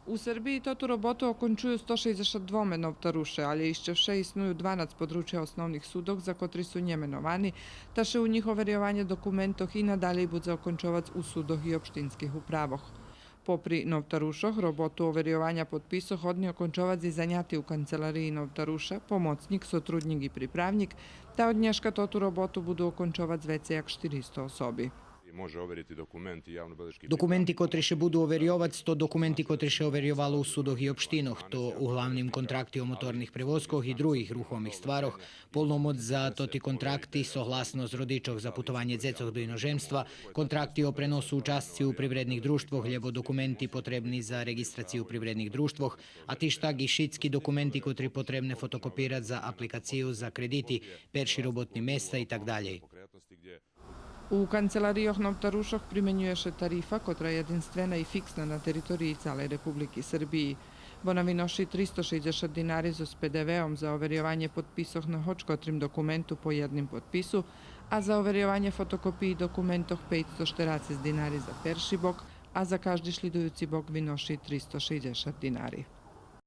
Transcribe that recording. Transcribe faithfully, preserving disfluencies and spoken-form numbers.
У Сербиї тоту роботу окончую сто шейдзешат двоме новтаруше, алє ище вше исную дванац подручя основних судох за котри су нє меновани, та ше у нїх оверйованє документох и надалєй будзе окончовац у судох и општинских управох. Попри новтарушох, роботу оверйованя подписох годни окончовац и заняти у канцелариї новтаруша, помоцнїк, сотруднїк и приправнїк, та од нєшка тоту роботу буду окончовац вецей як штиристо особи. Може оверити документи, явнобележки. Документи котри ше буду оверйовац, то документи котри ше оверйовало у судох и општинох, то углавним контракти о моторних превозкох и других рухомих стварох, полномоц за тоти контракти, согласносц родичох за путованє дзецох до иножемства, контракти о преносу учасци у привредних дружтвох, лєбо документи потребни за реґистрацию привредних дружтвох, а тиж так и шицки документи котри потребне фотокопирац за апликацию за кредити, перши роботни места и так далєй. У канцеларийох новтарушох применює ше тарифа, котра єдинствена и фиксна на териториї цалей Републики Сербиї. Вона виноши тристо шейдзешат динари зоз П Д В-ом за оверйованє подписох на гоч котрим документу по єдним подпису, а за оверйованє фотокопиї документох пейцсто штерацец динари за перши бок, а за кажди шлїдуюци бок виноши тристо шейдзешат динари.